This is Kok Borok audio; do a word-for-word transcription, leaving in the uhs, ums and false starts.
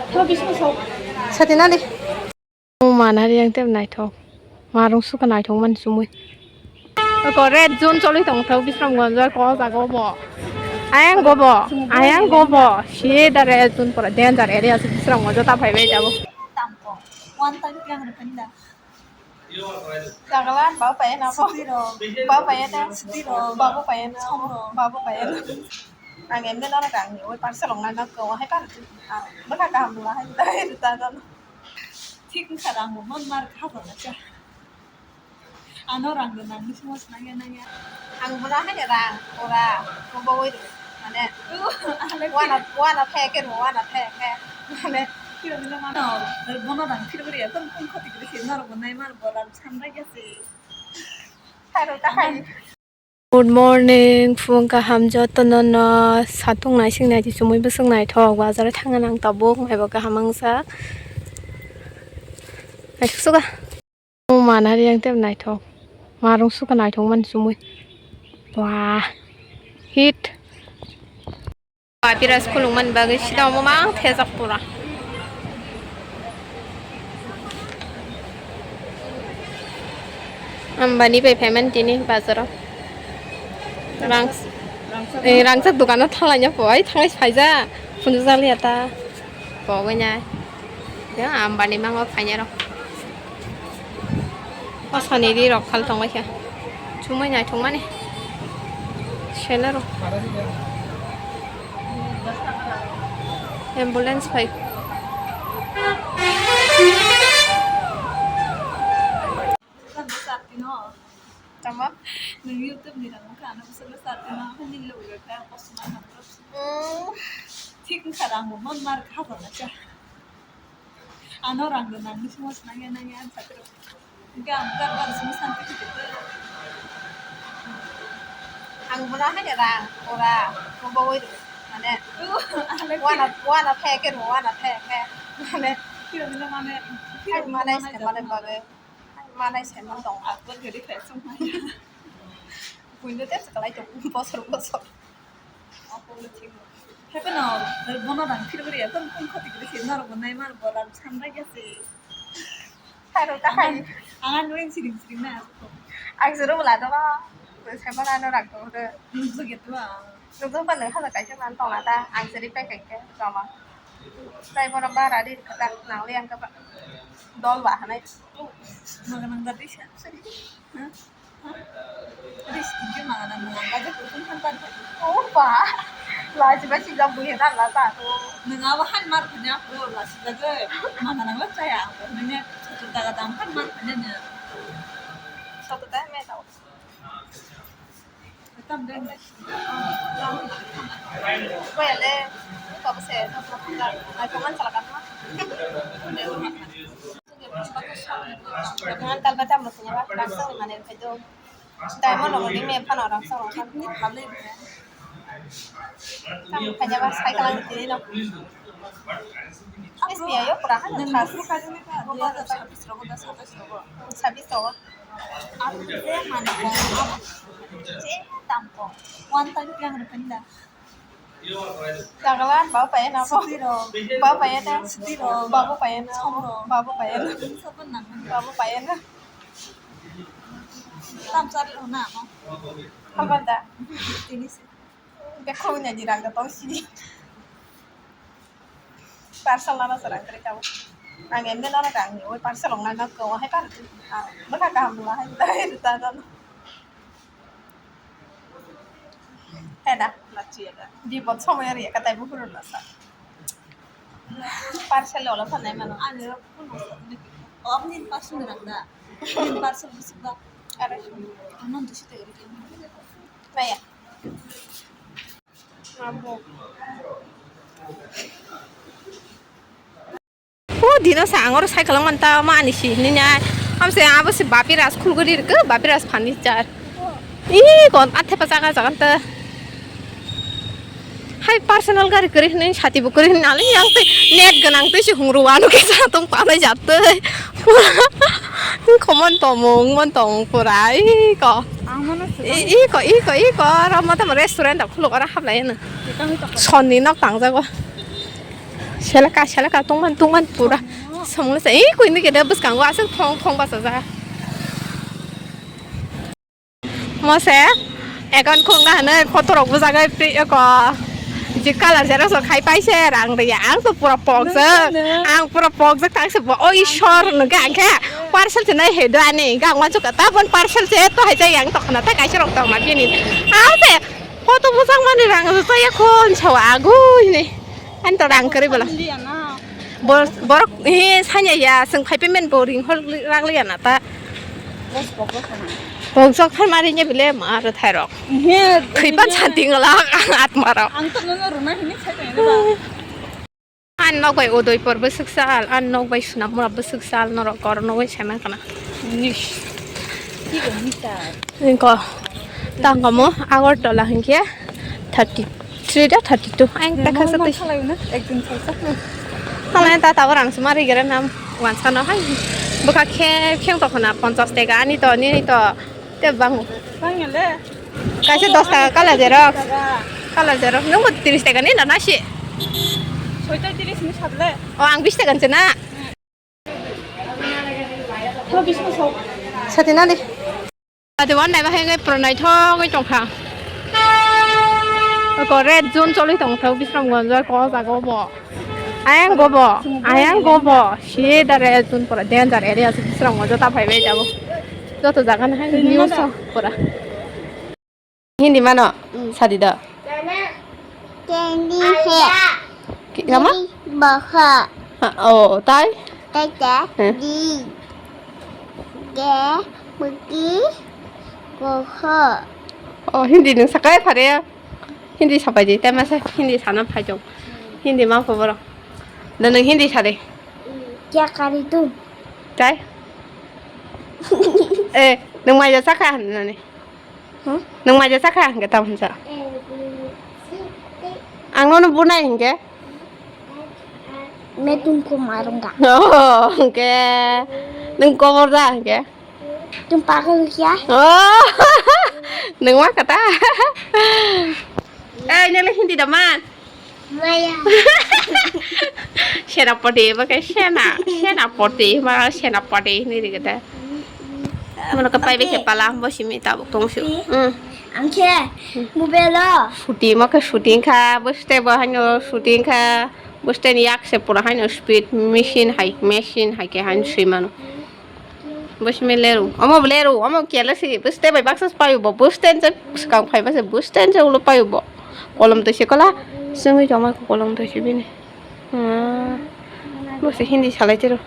Sati nali. O manari yang tem naithok. Marung suka naithok man sumui. Ko red zone choli tong thok Bisramganj ko jago bo. Ayang go bo. Ayang go bo. Si da red zone pura danger area se Bisramganj ta phai bai jabo. Tamko. One time yang rupenda. Jagalan bau paye na bo. Bau paye na. Babu paye na. Babu paye na. Ang emde nana kang ni oi parcel ong na ko hai par. Baka kaham la hai dai ta don. Thik wngkha rang bo mon mar kha bo na cha. Ano rang do nang ni simo nang ya nang ya. Ang bula hai rang pura ko bo oi do. Mane wana wana the ke wana the ke. Mane kiro bilo mano. Bono rang kiro kiro ya kon kon khoti kiro si nor bo nai mar bo rang samra ya si. Hai ro ta hai. Good morning, phung kaham jotono no satung naising nai chumui bwswk naithok bazar thangna nang tabuk maibo kaham wngsa. Naithok suka. O manari yang tem naithok. Marung suka naithok man chumui. Wah. Hit. Papiras khulungmani bagwi sida omo mang thejak pura. Ambani bai phaimani tini bazaro. Rang, eh, rangchak dukano thanglaina poi, thanglai phaija. Phunukjakliya ta. Pogwi nai. Ya, Ambani mango phainai rok. Bosoni ri rok khal tongwi kha. Chumui naithok mani. Sela rok. Ambulance phai. Tamo? Nang YouTube ni rang kha, ano bwswk le sar twi ma, ani logi rok kha, kosom ma nang rok. Mm. Thik wngkha rang bo, mon mar kha bo na cha. Ano rang do nang ni simo nang ya, nang ya, ang sakhe rok. Hingke ang kar bar simo santi khe twi. Ang bula hai rang, pura, ko bo wai do. Mane, wana, wana the ke, wana the ke. Mane, kiro bilo mane, kiro bilo mane, mane, mane, mane. Manai saiman tong. Buino tei swkalai tong bosor bosor. Haikhe no, bono rang phirwiri ya, kon kon khoti kwrwi se norok bo nai mano bo rang sanbai ya se. Hairo ta hai. Ang nui siring siring na. Ang jero bwla do ba. Saiman ano rang tong de. Nukjak ya to ang. Nukjak ba nang haja kaisa man tong na ta. Ang jeri pai kai khe toma. Tai bono bara ri kata nang le ang ka ba. Dol ba hanai. Maganang da disa. Ha? Ha? Disa khe maganang maganang da je kutung han tan. Oh ba. Laji ba si jam buhi dan la ta to. Nang abo han mar khanya ko la si da je. Maganang la chaya. Nang ya soto daga dam han mar khanya ne. Soto da me tao. Diamond rok ni me phano rang sa rang sa. Tamo khaina ba cycle ang tini no. S B I o pura ha. Sabis rogo da sabis rogo. Sabis rogo. Aro je mani kong abo. Je tam kong. One time yang rupenda. Jagalan bau paye na bo. Bau paye na. Babu paye na. Babu paye na. Babu paye na. Tam sari na mo. Halbanda. Tini si. Bekho nya ni rang da tong si. Parcel lana se rang kari kabo. Ang emde nana kang ni oi parcel ong nana ko hai par. Baka kaham la hai dai ta don. Heda, lachi ya da. Di bot somoy ari ka tai buhuru na sa. Parcel ola phanai mano. Ani rok phone sa ni. Om ni parcel rang da. Ni parcel bisik ba. Are. Anon dusi te ri. Naya. O dino sa ang oro cycle manta ma ani si hinwi nai. Am se abo se Bapi Ras khulguri rwkhe, Bapi Ras furniture. Ih, kon athe pa jaga jaga ta. Hai personal gari kwrwi hinwi sati bo kwrwi hinwi nalai yang tei net gwnang tei se hungru ano khe sa tong panai jat tei. Khomon tomung mon tong pura ih ko. Ang mano se. Ih ko, ih ko, ih ko, oro motom restaurant khuluk oro hablai no. Sonni nok tangjago. Selaka, selaka, tongman, tongman, pura. Samung sa, eh, koi ni kede bwskango aswk thong, thong basa ja. Mose, ekon khunga hwnwi photo rok bujagwi pri-, eko, je colour xerox rok khai paise, rang riya. Ang to pura pokjak. Ang pura pokjak, tang se bo, o Ishwar, nungkhe ang khe parcel se nai hedo ani, hingke ang wansuk ta bon parcel se to hai jai ang tokna ta kaisa rok tongma bini. Ang se photo bujak mani rang rw chaya khon sawa agui ni. Ani to rang kwrwi bwla. Bor-, borok, eh, sanya ya, swng phai payment bo ring hor rak liya na ta. Bos pokjak sana. Pokjak thar mari nya bile ma aro thai rok. He, thwi pan santi ngala atma rok. Ang to nono rwna hini sai tong ba. An nok bai Udaipur bwswk sal, an nok bai Sonamura bwswk sal, norok kor nogoi sai man kana. Nis. Ki bo ni ta. Inko tangkamo Agartala hinkhe thirty three da thirty two. Ang takha sa twi. Halai ta tabor ang sumari gere nam wansa no hai. Bwkha khe kheng to khona ponchas teka ani to nini to te bango. Bangele. Kaisa dos taka colour xerox. Colour xerox. Nwng bo tris taka ni na nasi. Soita tris ni sable. O ang bis taka ni se na. Sati nadi. Ati wan nai bahai ngai pura naithok ngai tongkha. Ko red zone choli tongthok Bisramganj o ko jaga bo. Ayang go bo, ayang go bo. Si da red zone pura danger area se Bisramganj o ta phai bai jabo. Joto jaga na hai news o pura. Hindi mano? Mm. Sadi da. Kendi he. Ki-, kama? Boho. Ha, oh, tai? Tai te. He. Di. Ge. Muki. Boho. Oh, Hindi nung sakai phare. Hindi sapai di. Tai masa Hindi sana phai jong. Hindi ma khobor. Da nung Hindi sade. Kya kari tu? Tai? Eh, nung mai ja saka nani. Hmm? Nung mai ja sakha hingke tamo hinsa. Ang nono bunai hingke? Metung ko marung ga. Oh, hingke. Nung kobor da hingke? Tum pagal kya? Oh. Nung ma kata. Eh, nele Hindi da man. Maya. Senapati, ba khe sena, senapati, ba senapati hinwi rwgwde. Mono khe pai bai khe pala, bo simi tabuk tongsu. Hmm. Ang khe mobile o. Shooting, ma khe shooting kha, bwswte bo haino shooting kha, bwswte ni yak se pura haino speed machine hai, machine hai khe haino swi mano. Bwsmile rw, omo bwle rw, omo kela se, bwswte bai baksa paio bo, bwswte se swkang phai baksa, bwswte se ulo paio bo. Kolom twi se kola, swngwi tongma kolom twi se bini. Hmm. Bo se Hindi salai tiro.